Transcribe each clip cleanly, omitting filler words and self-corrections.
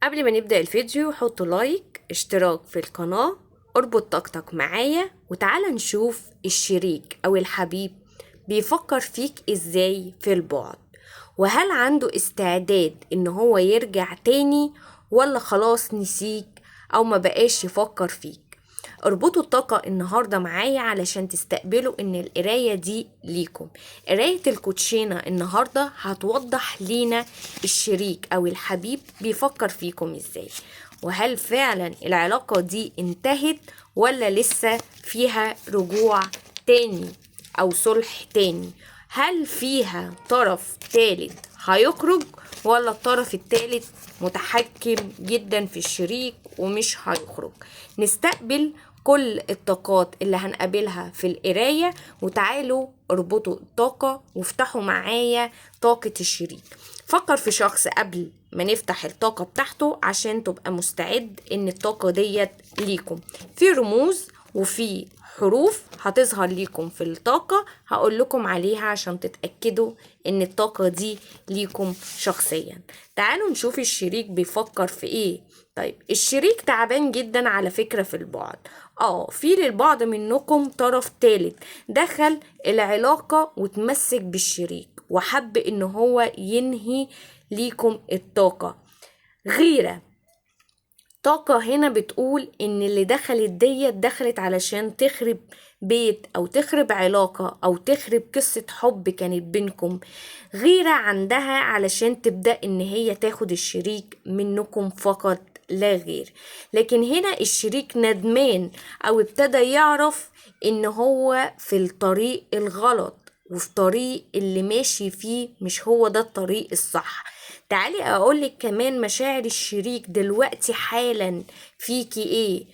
قبل ما نبدأ الفيديو حطوا لايك، اشتراك في القناة، اربط طاقتك معايا وتعالى نشوف الشريك او الحبيب بيفكر فيك ازاي في البعد، وهل عنده استعداد ان هو يرجع تاني ولا خلاص نسيك او ما بقاش يفكر فيك. اربطوا الطاقة النهاردة معايا علشان تستقبلوا ان القراية دي ليكم. قراية الكوتشينة النهاردة هتوضح لينا الشريك او الحبيب بيفكر فيكم ازاي، وهل فعلا العلاقة دي انتهت ولا لسه فيها رجوع تاني او صلح تاني، هل فيها طرف تالت هيخرج ولا الطرف التالت متحكم جدا في الشريك ومش هيخرج. نستقبل كل الطاقات اللي هنقابلها في القراية، وتعالوا اربطوا الطاقة وافتحوا معايا طاقة الشريك. فكر في شخص قبل ما نفتح الطاقة بتاعته عشان تبقى مستعد ان الطاقة ديت ليكم. في رموز وفي حروف هتظهر ليكم في الطاقة هقول لكم عليها عشان تتأكدوا ان الطاقة دي ليكم شخصيا. تعالوا نشوف الشريك بيفكر في ايه. طيب الشريك تعبان جدا على فكرة في البعد. في للبعض منكم طرف تالت دخل العلاقة وتمسك بالشريك وحب ان هو ينهي ليكم الطاقة. غيرة، طاقة هنا بتقول ان اللي دخلت ديت دخلت علشان تخرب بيت او تخرب علاقة او تخرب قصة حب كانت بينكم. غيرة عندها علشان تبدأ ان هي تاخد الشريك منكم فقط لا غير. لكن هنا الشريك ندمان او ابتدى يعرف ان هو في الطريق الغلط وفي طريق اللي ماشي فيه مش هو ده الطريق الصح. تعالي اقولك كمان مشاعر الشريك دلوقتي حالا فيكي ايه.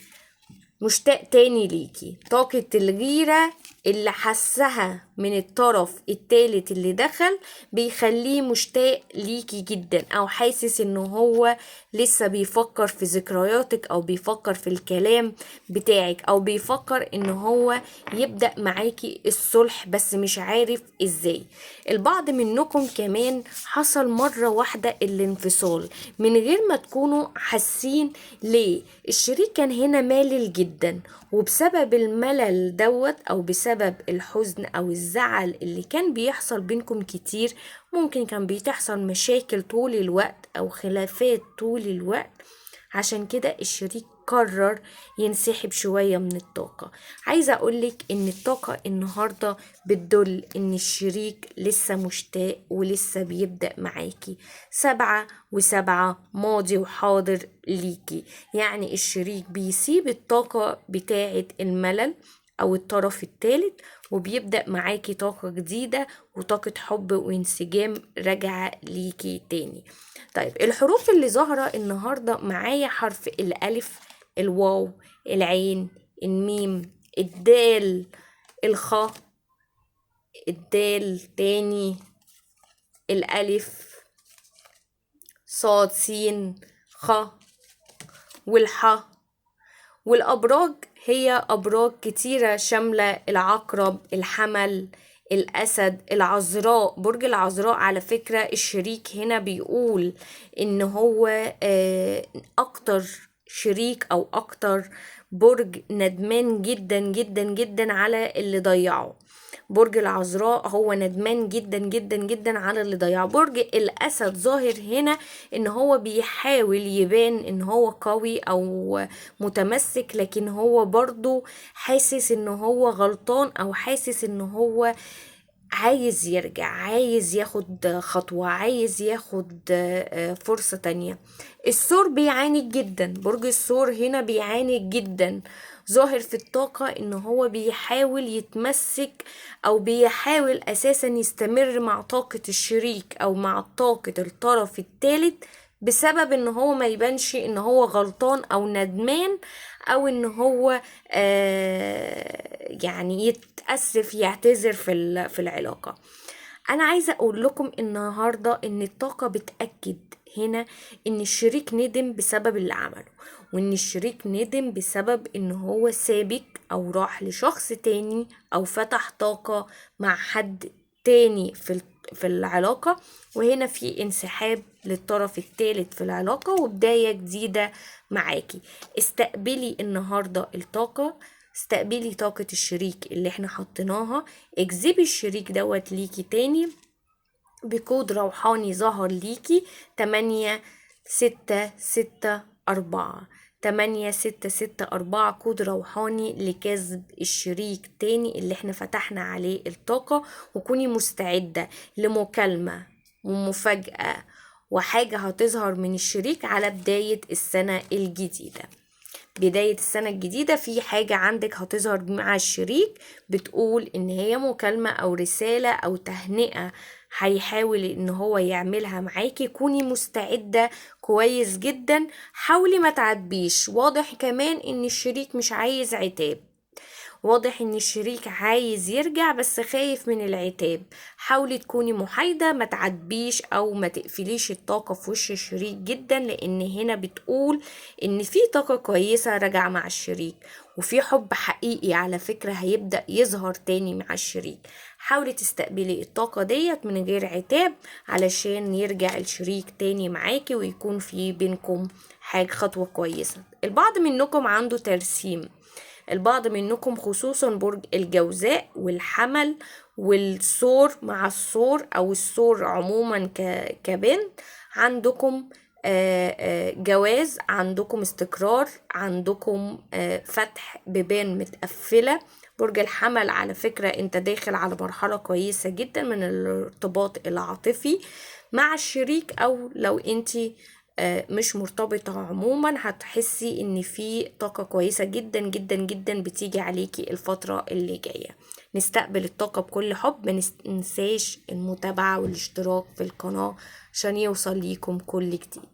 مشتاق تاني ليكي، طاقة الغيرة اللي حسها من الطرف التالت اللي دخل بيخليه مشتاق ليكي جدا، او حاسس ان هو لسه بيفكر في ذكرياتك او بيفكر في الكلام بتاعك او بيفكر ان هو يبدأ معاكي الصلح بس مش عارف ازاي. البعض منكم كمان حصل مرة واحدة الانفصال من غير ما تكونوا حاسين ليه. الشريك كان هنا مالل جدا، وبسبب الملل دوت او بسبب الحزن او الزعل اللي كان بيحصل بينكم كتير، ممكن كان بتحصل مشاكل طول الوقت او خلافات طول الوقت، عشان كده الشريك قرر ينسحب شوية من الطاقة. عايزة اقولك ان الطاقة النهاردة بتدل ان الشريك لسه مشتاق ولسه بيبدأ معاكي. 7 و7 ماضي وحاضر ليكي، يعني الشريك بيسيب الطاقة بتاعة الملل او الطرف الثالث وبيبدأ معاكي طاقة جديدة وطاقة حب وانسجام راجعة ليكي تاني. طيب الحروف اللي ظاهرة النهاردة معايا حرف الألف، الواو، العين، الميم، الدال، الخاء، الدال تاني، الألف، صاد، سين، خ، والح. والأبراج هي أبراج كتيرة شاملة العقرب، الحمل، الأسد، العذراء. برج العذراء على فكرة الشريك هنا بيقول إن هو أكتر شريك أو أكتر برج ندمان جدا جدا جدا على اللي ضيعه. برج العذراء هو ندمان جدا جدا جدا على اللي ضيعه. برج الأسد ظاهر هنا إن هو بيحاول يبان إن هو قوي أو متمسك، لكن هو برضو حاسس إن هو غلطان أو حاسس إن هو عايز يرجع، عايز ياخد خطوة، عايز ياخد فرصة تانية. الثور بيعاني جدا، برج الثور هنا بيعاني جدا، ظاهر في الطاقة ان هو بيحاول يتمسك او بيحاول اساسا يستمر مع طاقة الشريك او مع طاقة الطرف الثالث، بسبب ان هو ما يبانش ان هو غلطان او ندمان او ان هو يعني يتأسف يعتذر في العلاقة. انا عايزة اقول لكم النهاردة ان الطاقة بتأكد هنا ان الشريك ندم بسبب اللي عمله، وان الشريك ندم بسبب ان هو سابك او راح لشخص تاني او فتح طاقة مع حد تاني في في العلاقة، وهنا في انسحاب للطرف الثالث في العلاقة وبداية جديدة معاكي. استقبلي النهاردة الطاقة، استقبلي طاقة الشريك اللي احنا حطيناها، اجذبي الشريك دوت ليكي تاني بكود روحاني ظهر ليكي 8 6 6 4، 8 6 6 4، كود روحاني لجذب الشريك تاني اللي احنا فتحنا عليه الطاقة. وكوني مستعدة لمكالمة ومفاجأة وحاجة هتظهر من الشريك على بداية السنة الجديدة. بداية السنة الجديدة في حاجة عندك هتظهر مع الشريك بتقول ان هي مكالمة او رسالة او تهنئة هيحاول ان هو يعملها معاكي. كوني مستعدة كويس جدا، حاولي ما تعاتبيش. واضح كمان ان الشريك مش عايز عتاب، واضح ان الشريك عايز يرجع بس خايف من العتاب. حاولي تكوني محايدة، ما تعاتبيش او ما تقفليش الطاقة في وش الشريك جدا، لان هنا بتقول ان في طاقة كويسة راجعة مع الشريك، وفي حب حقيقي على فكرة هيبدأ يظهر تاني مع الشريك. حاولي تستقبلي الطاقة ديت من غير عتاب علشان يرجع الشريك تاني معاكي ويكون في بينكم حاجة خطوة كويسة. البعض منكم عنده ترسيم، البعض منكم خصوصا برج الجوزاء والحمل والثور مع الثور او الثور عموما كبنت، عندكم جواز، عندكم استقرار، عندكم فتح بيبان متقفلة. برج الحمل على فكرة انت داخل على مرحلة كويسة جدا من الارتباط العاطفي مع الشريك، او لو انت مش مرتبطة عموما هتحسي ان في طاقة كويسة جدا جدا جدا بتيجي عليكي الفترة اللي جاية. نستقبل الطاقة بكل حب، ما ننساش المتابعة والاشتراك في القناة عشان يوصل ليكم كل جديد.